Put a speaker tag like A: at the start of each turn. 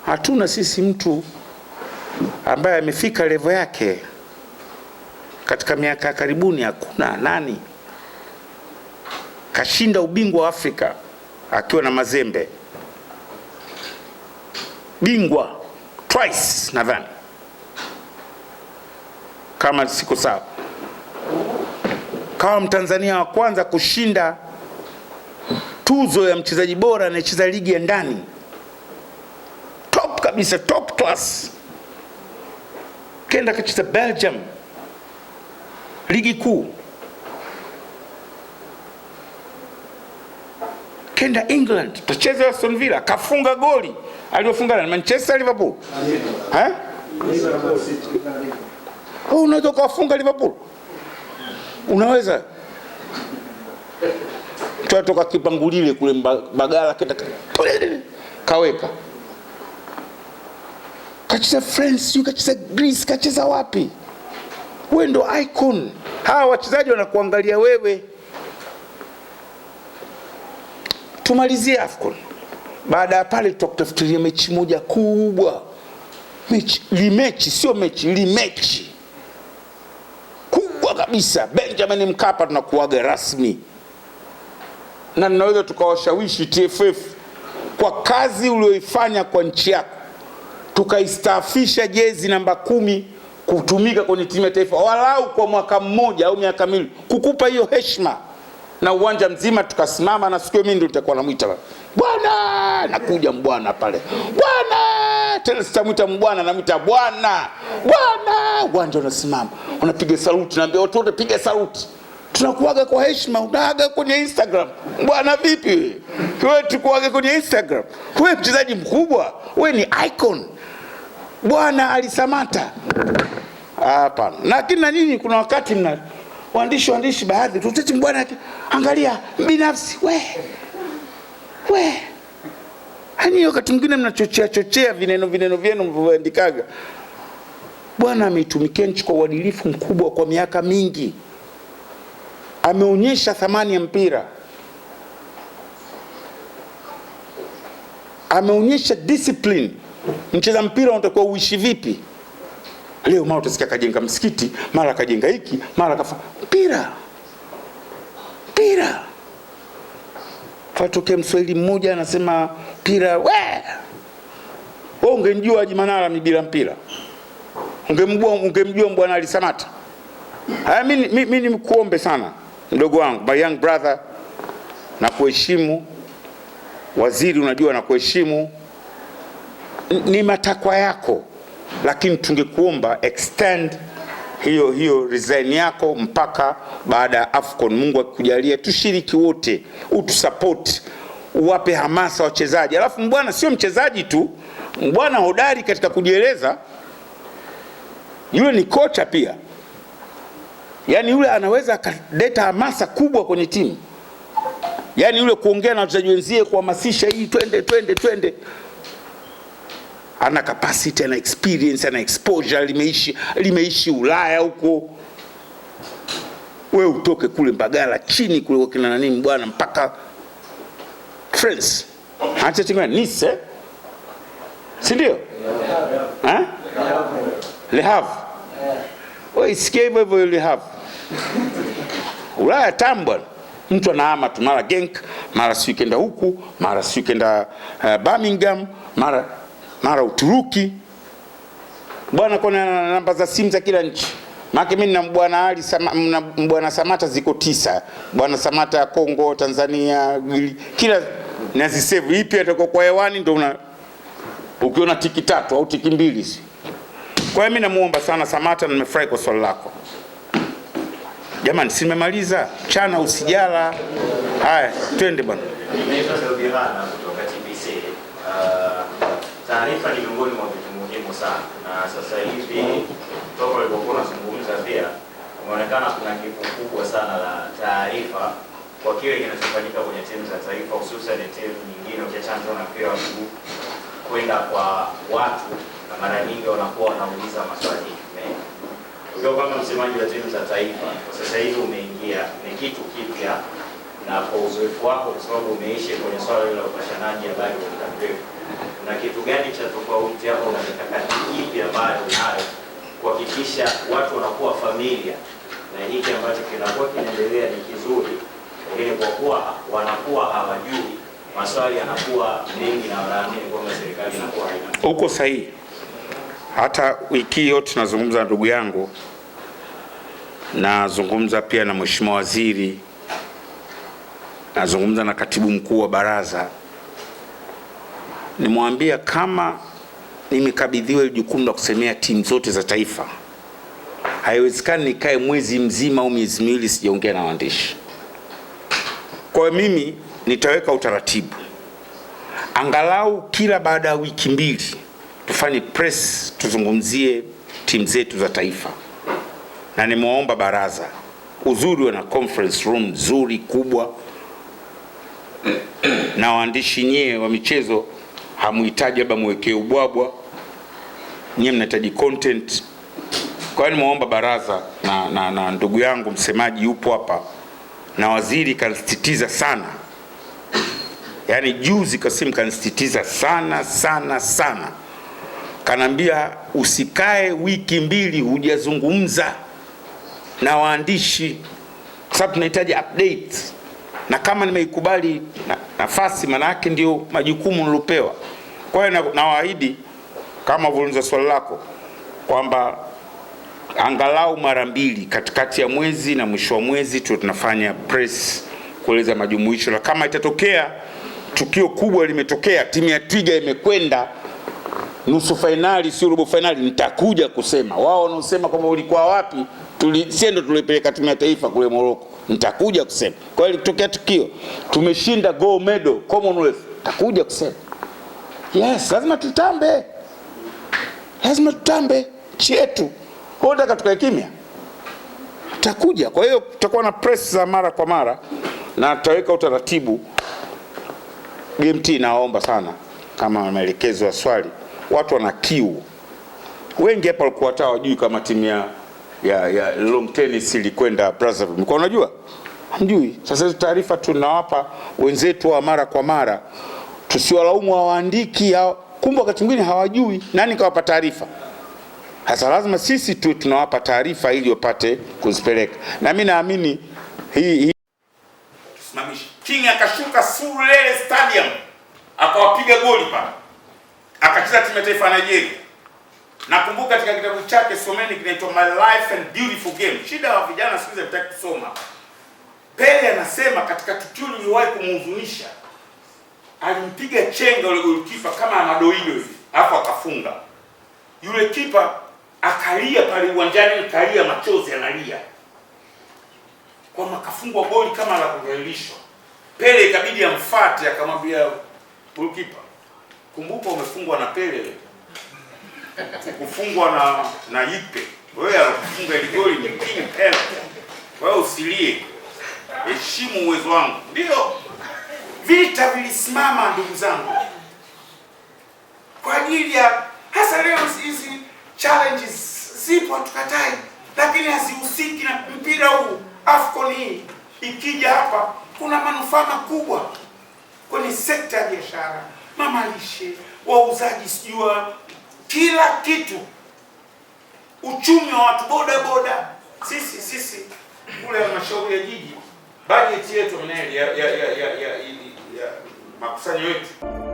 A: Hatuna sisi mtu ambaye amefika level yake katika miaka ya karibuni. Hakuna nani kashinda ubingwa wa Afrika akiwa na Mazembe, bingwa twice nadhani kama siko sawa, kama Mtanzania wa kwanza kushinda tuzo ya mchezaji bora anayecheza ligi ya ndani, top kabisa, top class. Kenda kacheza Belgium ligi kuu, kenda England tacheza Aston Villa, kafunga goli aliyofunga na Manchester Liverpool. Eh? Oh, unaweza kufunga Liverpool? Unaweza? Toka kipangulile kule Mbagala kenda kaweka. Kacheza France, kacheza Greece, kacheza wapi? Wewe ndo icon. Hawa wachezaji wanakuangalia wewe. Tumalizie AFCON. Baada ya pale tutakutafutia mechi moja kubwa. Mechi, limechi, sio mechi, limechi. Kubwa kabisa. Benjamin Mkapa tunakuaga rasmi. Na tunaweza tukawashawishi TFF kwa kazi ulioifanya kwa nchi yako. Tukaistaafisha jezi namba 10 kutumika kwenye timu ya taifa walau kwa mwaka mmoja au miaka miwili, kukupa hiyo heshima. Na uwanja mzima tukasimama, na siku mimi ndio nitakuwa namuita bwana, nakuja mbwana pale. Bwana, tena sitamuita mbwana, namuita bwana. Bwana, uwanja unasimama. Unapiga saluti, naambia watu wote piga saluti. Tunakuaga kwa heshima, unaaga kwenye Instagram. Bwana vipi wewe? Wewe tukuaga kwenye Instagram. Wewe mchezaji mkubwa, wewe ni icon. Bwana Ali Samatta. Hapana. Lakini na nyinyi kuna wakati mna waandishi baadhi tuteti mbwana, angalia binafsi we. We. Hani wakati mwingine mnachochea chochea vineno vyenu mlivyoandikaga. Bwana ameitumikia nchi kwa uadilifu mkubwa kwa miaka mingi. Ameonyesha thamani ya mpira. Ameonyesha discipline. Mcheza mpira unatakiwa uishi vipi? Leo mara utasikia kajenga msikiti, mara kajenga hiki, mara kafa mpira. Mpira. Fatokea Mswahili mmoja anasema mpira we. Wewe ungemjua Haji Manara ni bila mpira? Ungemjua Mbwana Ali Samatta? Haya, mimi nimkuombe sana mdogo wangu, my young brother, na kuheshimu waziri, unajua na kuheshimu, ni matakwa yako, lakini tungekuomba extend hiyo resign yako mpaka baada ya AFCON. Mungu akikujalia tushiriki wote, utusupport, uwape hamasa wachezaji. Alafu mbwana sio mchezaji tu, mbwana hodari katika kujieleza, yule ni kocha pia. Yaani yule anaweza akaleta hamasa kubwa kwenye timu. Yaani yule kuongea na wachezaji wenzie, kuhamasisha hii twende twende twende. Ana capacity, ana experience, ana exposure, limeishi Ulaya huko. Wewe utoke kule Mbagala chini kule kwa kina nani bwana mpaka France. Acha timu ya Nice, eh? Si ndio? Ha? Le Havre. Wewe isikie hivyo hivyo Le Havre. Ulaya tamu bwana. Mtu anahama tu, mara Genk, mara si kenda huku, mara si kenda Birmingham, mara Uturuki. Bwana kuna namba za simu za kila nchi. Maana mimi nina Mbwana Ali Sama, na Mbwana Samatta ziko 9. Bwana Samatta ya Kongo, Tanzania, kila nazisave. Ipi atakuwa kwa hewani ndio una ukiona tiki 3 au tiki 2 si. Kwa hiyo mimi namuomba sana Samatta, na nimefurahi kwa swali lako. Jamani, si nimemaliza? Chana usijala. Haya, twende bwana.
B: Naitwa Selbihana kutoka TBC. Taarifa ni miongoni mwa vitu muhimu sana, na sasa hivi toka ulipokuwa unazungumza pia umeonekana kuna kipu kubwa sana la taarifa kwa kile kinachofanyika kwenye timu za taifa, hususan timu nyingine ukiachana na mpira wa miguu kwenda kwa watu, na mara nyingi wanakuwa wanauliza maswali mengi. Ukiwa kama msemaji wa timu za taifa kwa sasa hivi umeingia, ni kitu kipya, na kwa uzoefu wako, kwa sababu umeishi kwenye swala la upashanaji habari kwa muda mrefu, kuna kitu gani cha tofauti Kuhakikisha watu wanakuwa familia na hiki ambacho kinakuwa kinaendelea ni kizuri, lakini kwa kuwa wanakuwa hawajui, maswali yanakuwa mengi na wanaamini kwamba serikali inakuwa haina.
A: Uko sahihi. Hata wiki yote nazungumza na ndugu yangu, nazungumza pia na mheshimiwa waziri, nazungumza na katibu mkuu wa baraza. Nimwambia kama nimekabidhiwa jukumu la kusemea timu zote za taifa, haiwezekani nikae mwezi mzima au miezi miwili sijaongea na waandishi. Kwa hiyo mimi nitaweka utaratibu, angalau kila baada ya wiki mbili tufanye press, tuzungumzie timu zetu za taifa. Na nimewaomba baraza, uzuri wana conference room nzuri kubwa, na waandishi nyie wa michezo hamuhitaji labda mwekee ubwabwa, nyie mnahitaji content. Kwa hiyo nimeomba baraza na ndugu yangu msemaji yupo hapa na waziri kanisisitiza sana, yaani juzi Kasim kanisisitiza sana sana sana, kanambia usikae wiki mbili hujazungumza na waandishi, kwa sababu tunahitaji update, na kama nimeikubali nafasi, maana yake ndio majukumu nilopewa. Kwa hiyo nawaahidi kama ulivyouliza swali lako kwamba angalau mara mbili katikati ya mwezi na mwisho wa mwezi tu tunafanya press kueleza majumuisho, na kama itatokea tukio kubwa limetokea, timu ya Twiga imekwenda nusu fainali, sio robo fainali, nitakuja kusema. Wao wanaosema kwamba ulikuwa wapi, sisi ndio tulipeleka timu ya taifa kule Morocco, nitakuja kusema. Kwa hiyo ilitokea tukio tumeshinda gold medal Commonwealth, nitakuja kusema. Yes, lazima tutambe, lazima tutambe nchi yetu. Unataka tukae kimya? Tutakuja. Kwa hiyo tutakuwa na press za mara kwa mara na tutaweka utaratibu. BMT naomba sana, kama maelekezo ya swali, watu wana kiu. Wengi hapa walikuwa hata hawajui kama timu ya long tennis ilikwenda Brazzaville. Mlikuwa unajua? Hamjui. Sasa hizo taarifa tunawapa wenzetu wa mara kwa mara, tusiwalaumu hawaandiki, kumbe wakati mwingine hawajui nani kawapa taarifa. Sasa lazima sisi tu tunawapa taarifa ili wapate kuzipeleka. Na mimi naamini hii tusimamishe. King akashuka Surulere Stadium akawapiga goli pale, akacheza timu ya taifa ya Nigeria. Nakumbuka katika kitabu chake someni, kinaitwa My Life and Beautiful Game. Shida wa vijana siku hizi hawataki kusoma. Pele anasema katika tukio lililowahi kumhuzunisha, alimpiga chenga yule golikipa kama madoido hivi, alafu akafunga. Yule kipa akalia pale uwanjani, kalia machozi, analia kwamba kafungwa goli kama la kudhalilishwa. Pele ikabidi amfuate, akamwambia golikipa, kumbuka umefungwa na Pele wewe, kufungwa na Ipe, wewe alikufunga ile goli ni King Pele, wewe usilie, heshimu uwezo wangu. Ndio vita vilisimama ndugu zangu, kwa ajili ya hasa leo hizi challenges zipo, hatukatai, lakini hazihusiki na mpira huu. AFCON hii ikija hapa kuna manufaa makubwa kwenye sekta ya biashara, mama lishe, wauzaji, sijua kila kitu, uchumi wa watu, boda boda. Sisi kule halmashauri ya jiji bajeti yetu ya makusanyo yetu